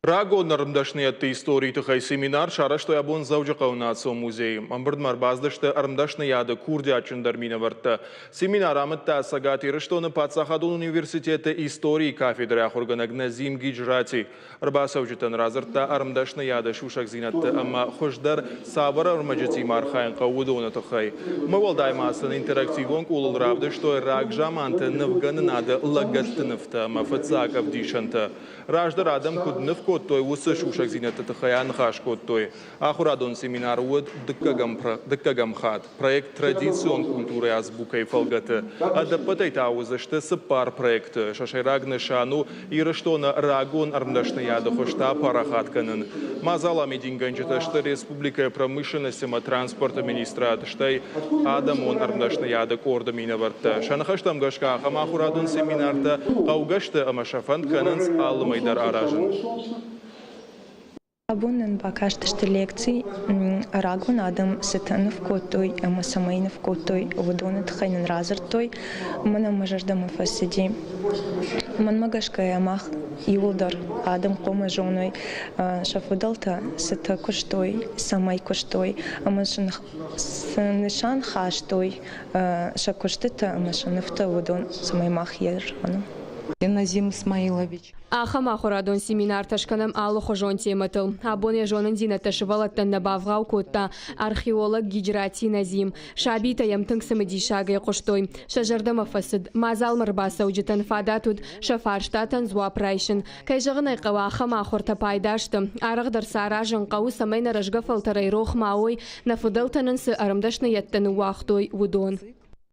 Рагон ӕрмдӕсныйӕдты историйы тыххӕй семинар сарӕзтой абон Дзӕуджыхъӕуы национ музейы. Ӕмбырдмӕ ӕрбацыдысты ӕрмдӕсныйады курдиатджындӕр минӕвӕрттӕ. Семинар амыдта Цӕгат Ирыстоны паддзахадон университеты историйы кафедрӕйы ахуыргӕнӕг Назим Гиджрати. Ӕрбацӕуджытӕн радзырдта ӕрмдӕсныйады сусӕгдзинӕдты ӕмӕ хуыздӕр цавӕр ӕрмӕджытимӕ архайын хъӕуы, уыдоны тыххӕй. Уымӕй уӕлдай ма сын интерактивон къулыл равдыстой рагзаманты нывгӕнынады лӕггӕдты нывтӕ ӕмӕ фыццаг ӕвдисӕнтӕ. Раздӕр адӕм куыд ныв кодтой, уыцы сусӕгдзинӕдты тыххӕй аныхас кодтой. Ахуырадон семинар уыд дыккӕгӕм хатт. Проект «Традицион культурӕйы азбукӕйы фӕлгӕты. Ӕдӕппӕтӕй та уыдзысты цыппар проекты. Сӕ сӕйраг нысан у Ирыстоны рагон ӕрмдӕсныйады хуызтӕ апарахат кӕнын. Мадзал амидингӕнджытӕ сты республикӕйы промышленность ӕмӕ транспорты министрад, стӕй адӕмон ӕрмдӕсныйады къорды минӕвӕрттӕ. Сӕ ныхӕстӕм гӕсгӕ ахӕм ахуырадон семинартӕ хъӕугӕ сты ӕмӕ сӕ фӕнд кӕнынц алы мӕй дӕр аразын. Абон нын бакастысты лекци, рагон адӕм цытӕ ныв кодтой ӕмӕ цӕмӕй ныв кодтой, уыдоны тыххӕй нын радзырдтой. Мӕнӕн мӕ зӕрдӕмӕ фӕцыди. Мӕнмӕ гӕсгӕйӕ мах иууылдӕр адӕм хъуамӕ зоной, сӕ фыдӕлтӕ цытӕ куыстой, цӕмӕй куыстой ӕмӕ сын цы нысан хастой сӕ куыстытӕ ӕмӕ сӕ нывтӕ, уыдон, цӕмӕй мах йӕ зонӕм. Назим Исмаилович. Ахӕм ахуырадон семинартӕ скӕнӕм алыхуызон темӕтыл. Абон йӕ зонындзинӕдтӕ сывӕллӕттӕн нӕ бавгъау кодта археолог Гиджрати Назим. Сабитӕ йӕм тынг цымыдисагӕй хъуыстой. Сӕ зӕрдӕмӕ фӕцыд. Мадзалмӕ ӕрбацӕуджытӕн фадат уыд сӕ фарстатӕн дзуапп райсын. Кӕй зӕгъын ӕй хъӕуы, ахӕм ахуыртӕ пайда сты. Арӕхдӕр сӕ аразын хъӕуы, цӕмӕй нӕ рӕзгӕ фӕлтӕрӕй рох ма уой, нӕ фыдӕлтӕ нын цы ӕрмдӕсныйӕдтӕ ныууагътой, уыдон.